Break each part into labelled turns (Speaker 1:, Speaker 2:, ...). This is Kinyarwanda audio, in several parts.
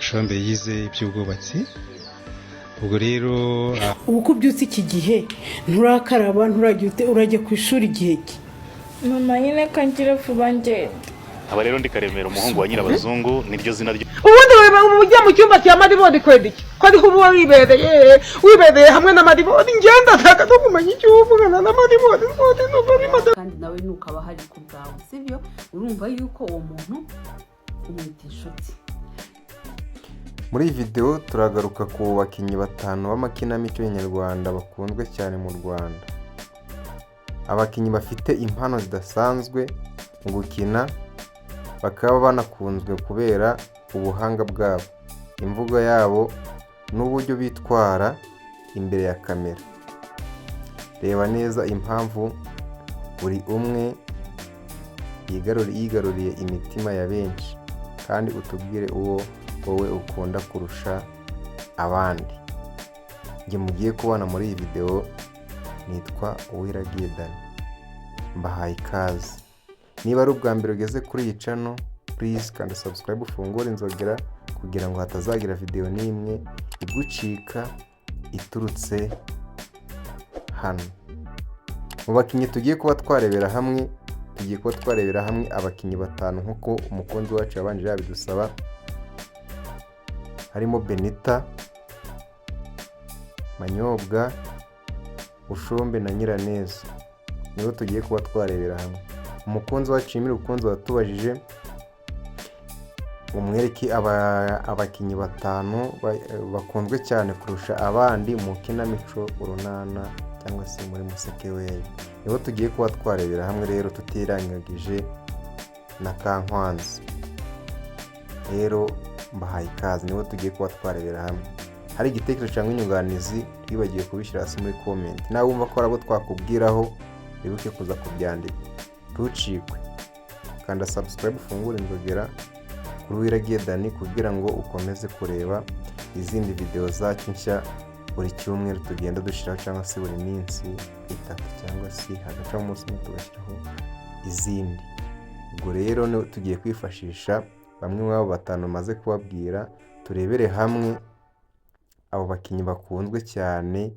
Speaker 1: Bushombe yize iby'ubwubatsi. Ubwo rero
Speaker 2: Ubu ko ubyutse iki gihe, nturakaraba, nturajya, urajya ku ishuri igihe ki?
Speaker 3: Mama, nyine kangira vuba ngende.
Speaker 4: Aba rero ndi Karemera, umuhungu wa Nyirabazungu, niryo zina ryo.
Speaker 5: Ubundi ujya mu cyumba cya maribori kwenda iki, ko ariho uba wibereye hamwe na maribori? Ngenda nshaka no kumenya icyo uvugana na maribori rwose, numva bimaze.
Speaker 6: Kandi nawe nukaba hari ku bwawe, sibyo? Urumva yuko uwo muntu umwita inshuti.
Speaker 7: Muri iyi videwo turagaruka ku bakinnyi batanu b'amakinamico nyarwanda bakunzwe cyane mu Rwanda. Abakinnyi bafite impano zidasanzwe mu gukina, bakaba banakunzwe kubera ubuhanga bwabo, imvugo yabo n'uburyo bitwara imbere ya kamera. Reba neza impamvu buri umwe yigaruriye imitima ya benshi, kandi utubwire uwo wowe ukunda kurusha abandi. Njye mugiye kubana muri iyi videwo nitwa Uwiragiye Dani, mbahaye ikaze. Niba ari ubwa mbere ugeze kuri iyi channel, please kanda subscribe, ufungure inzogera kugira ngo hatazagira videwo n'imwe igucika iturutse hano. Mu bakinnyi tugiye kuba twarebera hamwe, tugiye kuba twarebera hamwe abakinnyi batanu nk'uko umukunzi wacu yabanje yabidusaba. Harimo Benita, Manyobwa, Bushombe na Nyiraneza. Nibo tugiye kuba twarebera hamwe. Umukunzi wacu Emile Umukunzi watubajije umwereke abakinnyi batanu bakunzwe cyane kurusha abandi mu kinamico Urunana cyangwa se muri Musekeweya, nibo tugiye kuba twarebera hamwe rero, tutirangagije na Kankwanzi. Rero mbahaye ikaze, nibo tugiye kuba twarebera hamwe. Hari igitekerezo cyangwa inyunganizi, twibagiwe kubishyira hasi muri comment. Nawe wumva ko hari abo twakubwiraho, wibuke kuza kubyandika. Ntucikwe, kanda subscribe, ufungure inzogera kuri Uwiragiye Dani kugira ngo ukomeze kureba izindi videwo zacu nshya buri cyumweru tugenda dushyiraho, cyangwa se buri minsi 3, cyangwa se hagacamo umunsi umwe tugashyiraho izindi. Ubwo rero tugiye kwifashisha bamwe muri abo batanu maze kubabwira, turebere hamwe abo bakinnyi bakunzwe cyane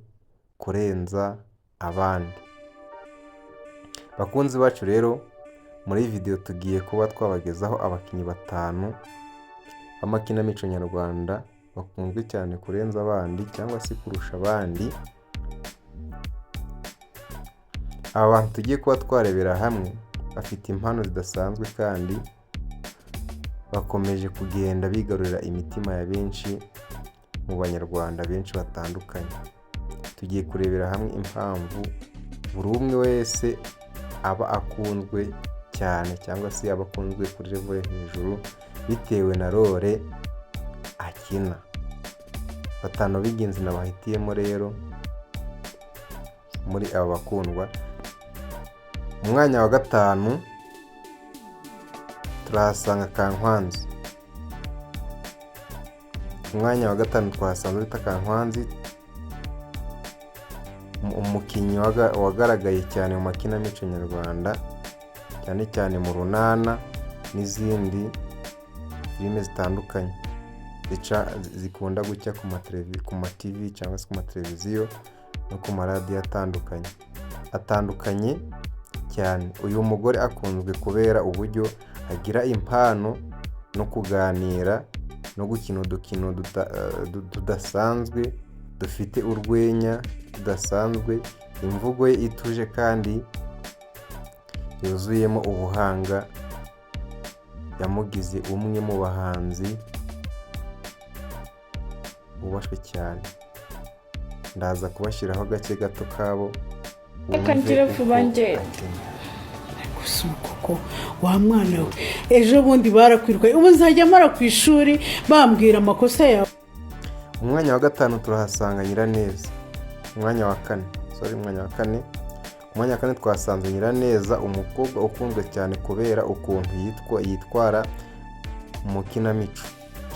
Speaker 7: kurenza abandi. Bakunzi bacu rero, muri iyi videwo tugiye kuba twabagezaho abakinnyi batanu b'amakinamico nyarwanda bakunzwe cyane kurenza abandi cyangwa se kurusha abandi. Aba bantu tugiye kuba twarebera hamwe bafite impano zidasanzwe kandi bakomeje kugenda bigarurira imitima ya benshi mu Banyarwanda benshi batandukanye. Tugiye kurebera hamwe impamvu buri umwe wese aba akunzwe cyane cyangwa se aba akunzwe kuri level yo hejuru bitewe na role akina. Batanu b'ingenzi nabahitiyemo rero muri aba bakundwa: mu mwanya wa gatanu turahasanga Kankwanzi. Ku mwanya wa gatanu twahasanze bita Kankwanzi, umukinnyi wagaragaye cyane mu makinamico nyarwanda, cyane cyane mu Runana n'izindi filime zitandukanye zikunda gucya ku ma TV cyangwa se ku mateleviziyo no ku maradiyo atandukanye cyane. Uyu mugore akunzwe kubera uburyo agira impano no kuganira no gukina udukino tudasanzwe dufite urwenya rudasanzwe. Imvugo ye ituje kandi yuzuyemo ubuhanga yamugize umwe mu bahanzi bubashywe cyane. Ndaza kubashyiraho agace gato kabo
Speaker 3: Reka
Speaker 7: wumve
Speaker 3: ngire vuba
Speaker 7: uko
Speaker 3: ngende.
Speaker 7: akina.
Speaker 2: Gusa koko wa mwana we, ejo bundi barakwirukanye, ubu nzajya mara ku ishuri bambwira amakosa yawe.
Speaker 7: Umwanya wa gatanu turahasanga Nyiraneza. Umwanya wa kane, sorry, umwanya wa kane. Ku mwanya wa kane twasanze Nyiraneza, umukobwa ukunzwe cyane kubera ukuntu yitwara mu kinamico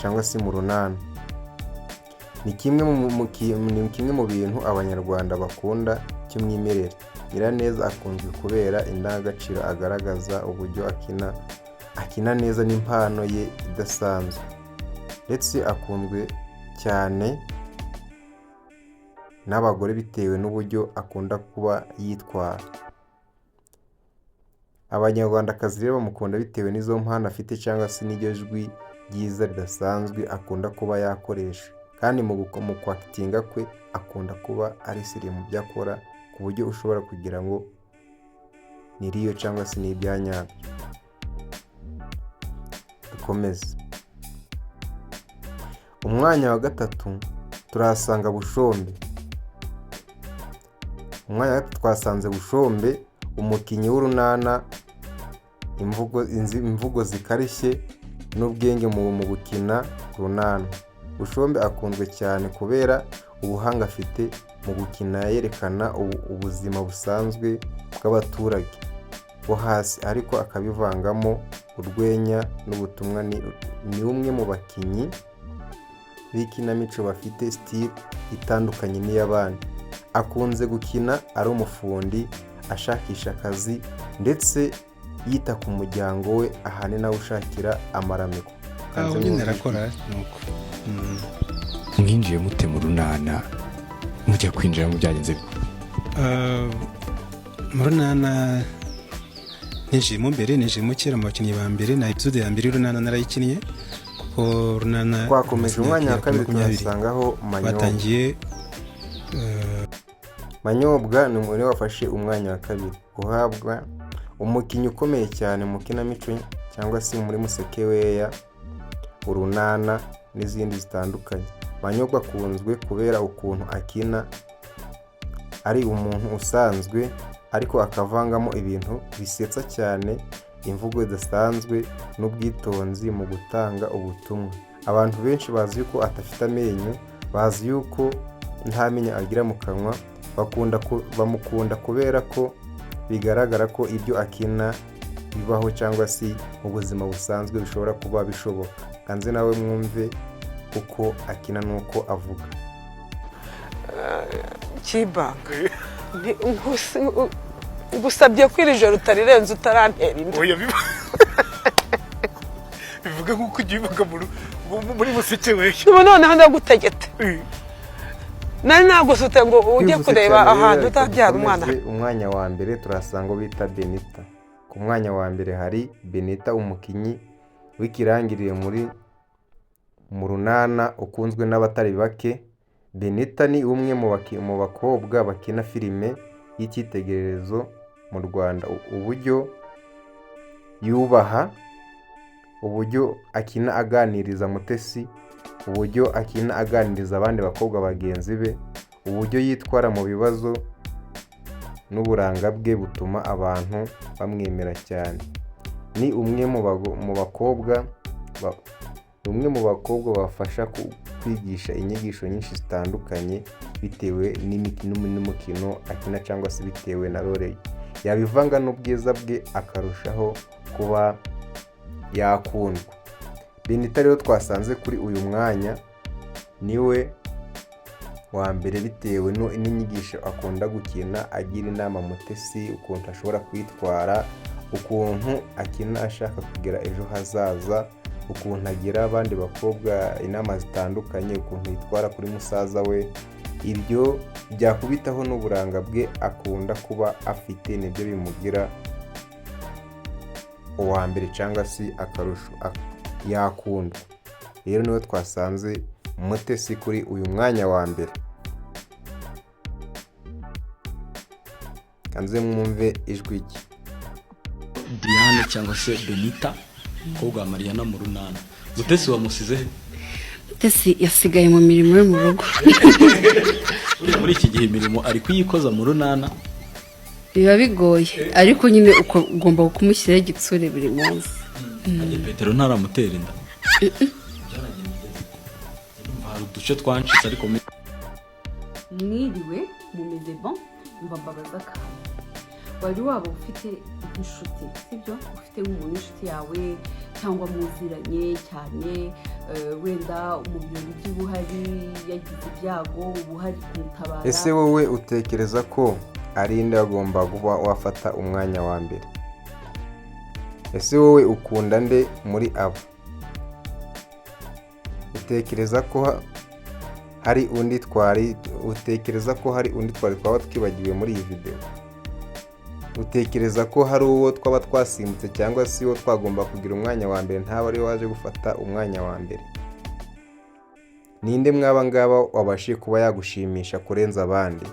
Speaker 7: cyangwa se mu Runana. Ni kimwe mu bintu Abanyarwanda bakunda cy'umwimerere. Nyiraneza akunzwe kubera indangagaciro agaragaza, uburyo akina neza n'impano ye idasanzwe. Ndetse akunzwe cyane n'abagore bitewe n'uburyo akunda kuba yitwara. Abanyarwandakazi rero bamukunda bitewe n'izo mpano afite cyangwa se n'iryo jwi ryiza ridasanzwe akunda kuba yakoresha. Kandi mu kwactinga kwe akunda kuba ari sérieux mu byo akora, ku buryo ushobora kugira ngo ni real cyangwa se ni ibya nyabyo. Dukomeze. Umwanya wa gatatu turahasanga Bushombe. Umwanya wa gatatu twasanze Bushombe, umukinnyi w'urunana, imvugo zikarishye n'ubwenge mu gukina urunana. Bushombe akunzwe cyane kubera ubuhanga afite mu gukina yerekana ubuzima busanzwe bw'abaturage bo hasi, ariko akabivangamo urwenya n'ubutumwa. Ni umwe mu bakinnyi b'ikinamico bafite style itandukanye n'iy'abandi. Akunze gukina ari umufundi ashakisha akazi ndetse yita ku muryango we, ahanini awushakira amaramiko.
Speaker 1: Aho nyine arakora ni uko.
Speaker 8: Mwinjiye mute mu runana? Mujya kwinjiramo byagenze bite?
Speaker 1: Mu runana ninjiyemo mbere, ninjiyemo kera mu bakinnyi ba mbere. Na episode ya mbere y'urunana narayikinnye, kuko runana
Speaker 7: Twakomeje. Umwanya wa kabiri
Speaker 1: 20
Speaker 7: tuhasangaho Manyobwa.
Speaker 1: Batangiye
Speaker 7: Manyobwa ni umuntu wafashe umwanya wa kabiri, uhabwa umukinnyi ukomeye cyane mu kinamico cyangwa se muri Musekeweya, urunana n'izindi zitandukanye. Manyobwa akunzwe kubera ukuntu akina ari umuntu usanzwe, ariko akavangamo ibintu bisetsa cyane, imvugo idasanzwe n'ubwitonzi mu gutanga ubutumwa. Abantu benshi bazi yuko adafite amenyo, bazi yuko nta menyo agira mu kanwa. Bamukunda kubera ko bigaragara ko ibyo akina bibaho cyangwa se mu buzima busanzwe bishobora kuba bishoboka. Kanze nawe mwumve uko akina n'uko avuga.
Speaker 5: Kibanga, ngusabye ko iri joro utarirenze utarantera inda.
Speaker 4: Oya, bivuga nk'uko ugiye ubivuga muri Musekeweya.
Speaker 5: Ubu noneho ndagutegete, nari nagusutse ngo ujye
Speaker 7: Twihuse
Speaker 5: kureba
Speaker 7: cyane rero,
Speaker 5: ahantu
Speaker 7: reka
Speaker 5: utabyara umwana.
Speaker 7: dukomeze. Umwanya wa mbere turasanga uwo bita Benita. Ku mwanya wa mbere hari Benita, umukinnyi w'ikirangirire mu runana, ukunzwe n'abatari bake. Benita ni umwe mu bakobwa bakina filime y'icyitegererezo mu Rwanda. Uburyo yubaha, uburyo akina aganiriza Mutesi, uburyo akina aganiriza abandi bakobwa bagenzi be, uburyo yitwara mu bibazo n'uburanga bwe butuma abantu bamwemera cyane. Ni umwe mu bakobwa bafasha kwigisha inyigisho nyinshi zitandukanye bitewe n'umukino akina cyangwa se bitewe na role ye. Yabivanga n'ubwiza bwe akarushaho kuba yakundwa. Benita rero twasanze kuri uyu mwanya niwe wa mbere bitewe n'inyigisho akunda gukina agira inama Mutesi, ukuntu ashobora kwitwara, ukuntu akina ashaka kugira ejo hazaza, ukuntu agira abandi bakobwa inama zitandukanye, ukuntu yitwara kuri musaza we. Ibyo byakubitaho n'uburanga bwe akunda kuba afite, nibyo bimugira uwa mbere cyangwa se akarusho yakundwa. Rero niwe twasanze Mutesi kuri uyu mwanya wa mbere. Kanze mwumve ijwi rye.
Speaker 9: Diane cyangwa se Benita, umukobwa wa Mariana mu runana, Mutesi wamusize he?
Speaker 6: Mutesi yasigaye mu mirimo yo mu rugo.
Speaker 9: Buriya muri iki gihe imirimo ari kuyikoza mu runana.
Speaker 6: Biba bigoye, ariko nyine uko ugomba kumushyiraho igitsure buri munsi.
Speaker 9: Ajya Petero ntaramutera inda? Byaragiye bigeze. Ndumva hari uduce twancitse ariko
Speaker 6: Mwiriwe, mumeze bon? Mba mbabaza akantu. Wari waba ufite nk'inshuti, sibyo? Ufite nk'umuntu w'inshuti yawe cyangwa muziranye cyane, wenda mu birori by'ubuhari yagize ibyago uba uhari kumutabara.
Speaker 7: Ese wowe utekereza ko ari nde agomba kuba wafata umwanya wa mbere? Ese wowe ukunda nde muri aba? Utekereza ko hari undi twari twaba twibagiwe muri iyi videwo? Utekereza ko hari uwo twaba twasimbutse, cyangwa se uwo twagomba kugira umwanya wa mbere ntaba ariwe waje gufata umwanya wa mbere? Ninde mwaba ngaba wabashije kuba yagushimisha kurenza abandi?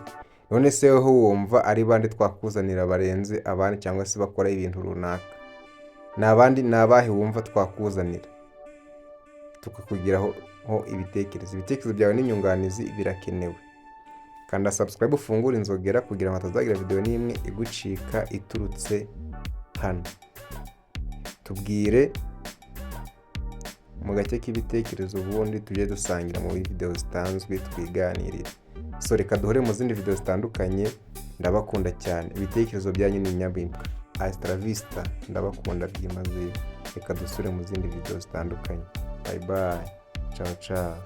Speaker 7: None se wowe wumva ari bande twakuzanira barenze abandi, cyangwa se bakora ibintu runaka? Ni abandi, ni abahe wumva twakuzanira tukakugiraho ibitekerezo? Ibitekerezo byawe n'inyunganizi birakenewe. Kanda subscribe, ufungure inzogera kugira ngo hatazagira video n'imwe igucika iturutse hano. Tubwire mu gace k'ibitekerezo, ubundi tujye dusangira muri video zitanzwe, twiganirire. So reka duhure mu zindi video zitandukanye. Ndabakunda cyane, ibitekerezo byanyu ni inyamibwa. Hasta la vista, ndabakunda byimazeyo. Reka dusure mu zindi video zitandukanye. Bye bye, ciao ciao.